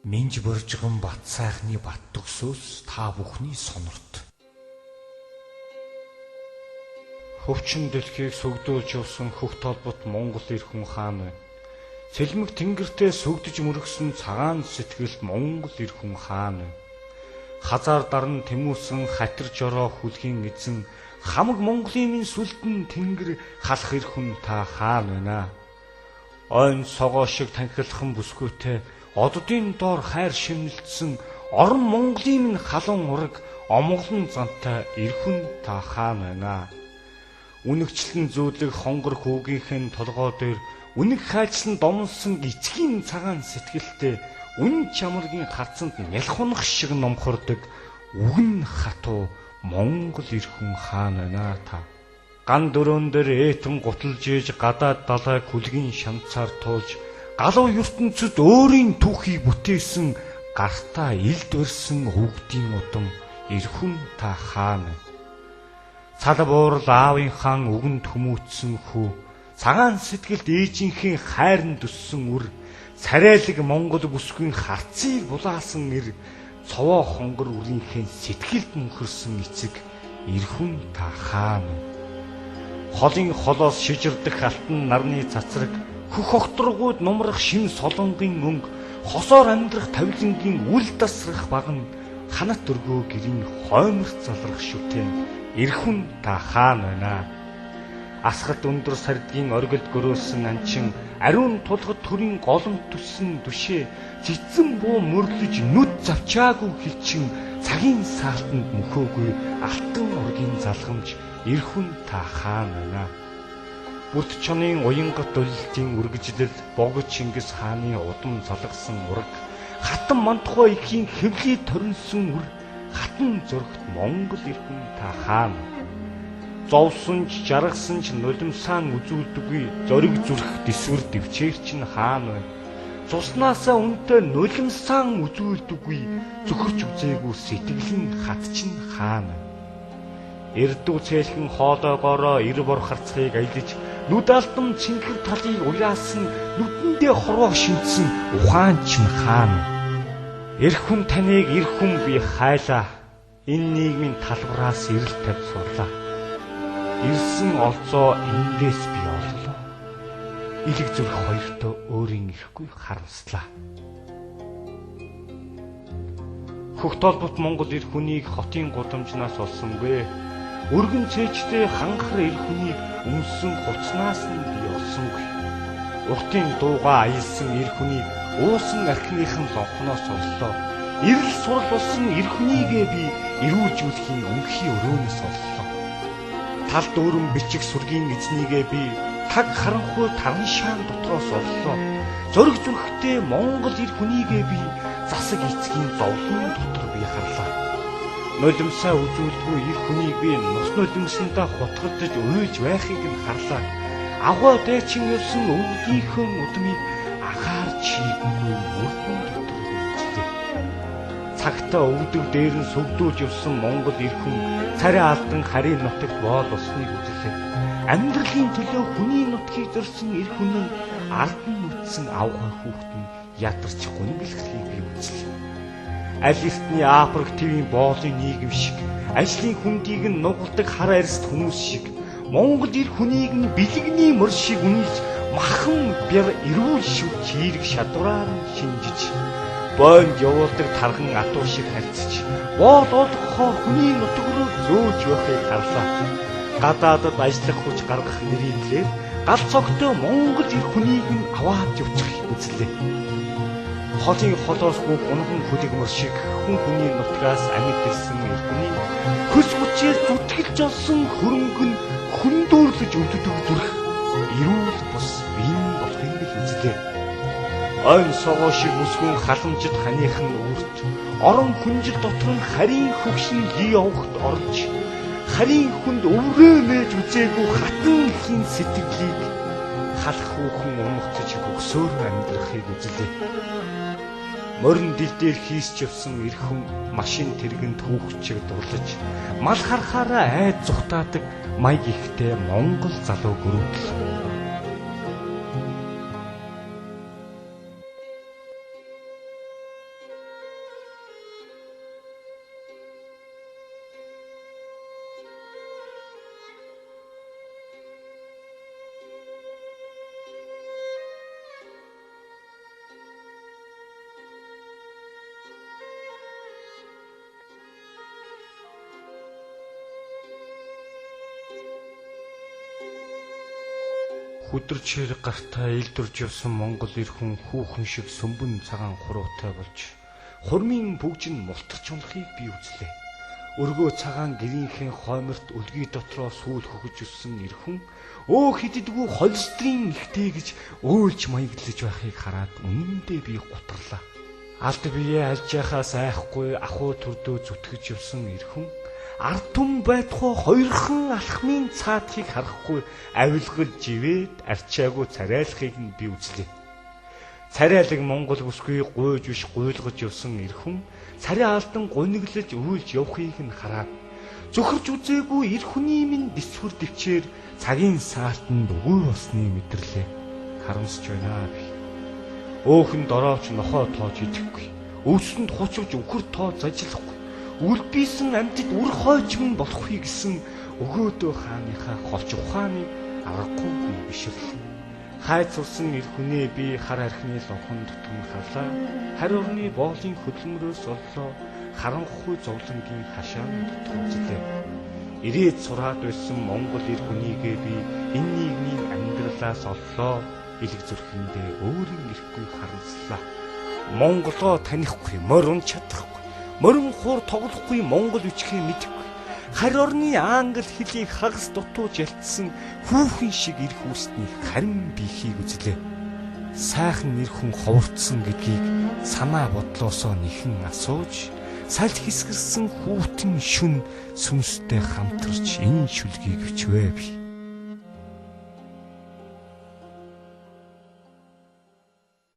Минж Боржгон Бат сайхны бат төгсөөс та бүхний сонорт. Хөвчин дэлхийг сүгдүүлж явсан хөх толбот Монгол эр хүн хаан байна. Цэлмэг тэнгэртээ сүгдэж мөргсөн цагаан сэтгэлд Монгол эр хүн хаан байна. Хазаар даран тэмүүлсэн хатир жороо хүлгийн эзэн хамаг Монголын минь сүлдэн тэнгэр халах эр хүн та хаан байна. Ойн согоо шиг танхилхан бүсгүйтэй оддын доор хайр шимнэлдсэн орон Монголын минь халуун ураг омголон зантай эр хүн та хаан байна. Үнэгчлэн зүүдлэг хонгор хүүгийнхэн толгой дээр үнэг хайчсан домсон эцгийн цагаан сэтгэлтэй үнэн чамргийн харцанд нялхунах шиг номхордог үгэн хатуу Монгол эр хүн хаан байна та. Ган дөрөөн дээр ээтэн гуталж ээж гадаад далайг хүлгийн шамцаар туулж галуу ертөнцид өөрийн түүхийг бүтээсэн гартаа илд өрсөн өвгдийн удам эр хүн та хаан байна. Цал буурал аавын хаан үгэнд хүмүүцсэн хүү, цагаан сэтгэлд ээжийнхээ хайранд өссөн үр, царайлаг Монгол бүсгүйн харцыг булаасан эр, цовоо хонгор үрийнхээ сэтгэлд мөнхөрсөн эцэг эр хүн та хаан. Холын холоос шижирдэх алтан нарны цацраг, хөх огторгууд нумрах шин солонгийн өнгө, хосоор амьдрах тавилангийн үл дасрах багна, ханат өргөө гэрийн хоймор залрах шүтэн эр хүн та хаан байна. Асгат өндөр сардгийн оргилд гөрөөсөн анчин ариун тулгад төрийн голомт төссөн түшээ цэцэн буу мөрлөж нүд завчаагүй хилчин цагийн саалтанд мөхөөгүй алтан ургийн залгамж эр хүн та хаан байна. Бүрт чонын уянгат улилтын үргэжлэл богод Чингис хааны удам залгасан ураг хатан мандхой эхийн хэвлий торинсон үр хатан зөрөгт Монгол эр хүн та хаан. Зовсон ч жаргасан ч нулимсаан үзүүлдэггүй зориг зүрх дэсвэр дэвчээр чинь хаан байна. Цуснаасаа үнтэй нулимсаан үзүүлдэггүй зөхөрч үзээгүй сэтгэлийн хат чинь хаан байна. Эрдүү цээлхэн хоолойгоороо эр бор харцхыг аялж нүд алдан цэнхэр талыг уяасан нүдэндээ хорвоо шинтсэн ухаан чинь хаан. Эр хүн таныг эр хүн би хайлаа. Энэ нийгмийн талбараас эрэл тавьж сурлаа. Ирсэн олзоо эндээс би оллоо. Илэг зүрх хоёртоо өөрийн ирэхгүй харамслаа. Хөх толбот Монгол эр хүнийг хотын гудамжнаас олсонгүй. Өргөн цээжтэй ханхар эр хүнийг өмсөн хувцснаас нь би олсонгүй. Уртын дуугаа аялсан эр хүнийг уусан архиныхан лонхноос оллоо. Эрэл сурал болсон эр хүнийгээ би эрүүлжүүлэхийн өнхий өрөөнөөс оллоо. Тал дүүрэн бичих сүргийн эзнийгээ би таг харанхуй тараншаан дотроос оллоо. Зориг зүрхтэй Монгол эр хүнийгээ би засаг эцгийн зовлон дотор би харлаа. Нулимсаа үзүүлдэггүй эр хүнийг би нус нулимсандаа хутгалдаж уйлж байхыг нь харлаа. Авгай дайчин явсан өвгдийнхөө удмыг анхаарч хийгээгүй мөрдөн дотор би үзлээ. Цагтаа өвдөг дээр нь сүгдүүлж явсан Монгол эр хүн царай алдан харийн нутагт боол болсныг үзлээ. Амьдралын төлөө хүний нутгийг зорьсон эр хүн нь ард нь үтсэн авгай хүүхэд нь ядарч гунгалахыг би үзлээ. Аль эртний Африк тивийн боолын нийгэм шиг ажлын хүндийг нь нугалдаг хар арьст хүмүүс шиг Монгол эр хүнийг нь бэлэгний мөр шиг үнэлж махан бяр эрүүл шүлж чийрэг шадвараар нь шинжиж бойнд явуулдаг тарган атуу шиг харьцаж боол олгохоор хүний нутаг руу зөөж явахыг харлаа. Гадаадад ажиллах хүч гаргах нэрийдлэр гал цогтой Монгол эр хүнийг нь аваад явчихыг үзлээ. Холын холоос бүх унган хөлөг мөр шиг хүн хүний нутгаас амьд ирсэн эр хүний хөлс хүчээр зүтгэлж олсон хөрөнгө нь хөндөөрлөж өвддөг зүрх эрүүл бус бийн болохыг л үзлээ. Ойн согоо шиг бүсгүн халамжид ханыхан үүрт орон хүнжил дотор нь харийн хөгшин лий овгот орж харийн хүнд өврөө нээж үзээгүй хатан эхийн сэтгэлийг халах хүүхэн унагтаж хөгсөөр амьдрахыг үзлээ. Морин дил дээр хийсч явсан эр хүн машин тэргэнд түүхчиг дурлаж мал харахаараа айд зүхтаадаг маяг ихтэй Монгол залуу гөрөөдөл. Хүдэрч хэрэг гартаа илдвэрж явсан Монгол эр хүн хүүхэн шиг сүмбэн цагаан хуруутай болж хурмын бүгж нь мултарч унахыг би үзлээ. Өргөө цагаан гэрийнхээ хойморт өлгий дотроо сүүл хөхөж өссөн эр хүн өө хиддэггүй холестерин ихтэй гэж өөлж маяглаж байхыг хараад үнэндээ би гутарлаа. Алд биеэ альж яхаас айхгүй ахуй төрдөө зүтгэж явсан эр хүн ард түмэн байтугай хоёрхан алхмын цаадхыг харахгүй авилгал живээд арчаагүй царайлахыг нь би үзлээ. Царайлаг Монгол бүсгүй гуйж биш гуйлгаж явсан эр хүн царай алдан гуниглаж уйлж явахыг нь хараад зөвхөрч үзээгүй эр хүний минь дэсвэр дэвчээр цагийн саалтанд үгүй болсны мэдэрлээ. Харамсч байна би. Өөхөн дорооч нохоо тоож идэхгүй. Өвсөнд хуучвж үхэр тоо зажлахгүй. Үлбийсэн амьтад үр хойч минь болохгүй гэсэн өгөөдөө хааныхаа холч ухааныг аргагүй би бишрлээ. Хайц сурсан эр хүнээ би хар архины лонхон дотор харлаа. Харь орны боолын хөдөлмөрөөс оллоо. Харанхуй зовлонгийн хашаан дотор үзлээ. Ирээд сураад байсан Монгол эр хүнийгээ би энэ нийгмийн амьдралаас оллоо. Илэг зүрхэндээ өөрийн ирэхгүй харамслаа. Монголоо танихгүй, морь унж чадахгүй, морин хуур тоглохгүй Монгол үчхээ мэдэхгүй. Харь орны англи хэлийг хагас дутууж ялцсан хүүхэн шиг эрх үүсний харин биехийг үзлээ. Сайхан нэр хүн ховорцсон гэдгийг санаа бодлоосоо нэхэн асууж салхи хэсгэрсэн хүүтэн шүн сүнстэй хамтарч энэ шүлгийг өчвэ би.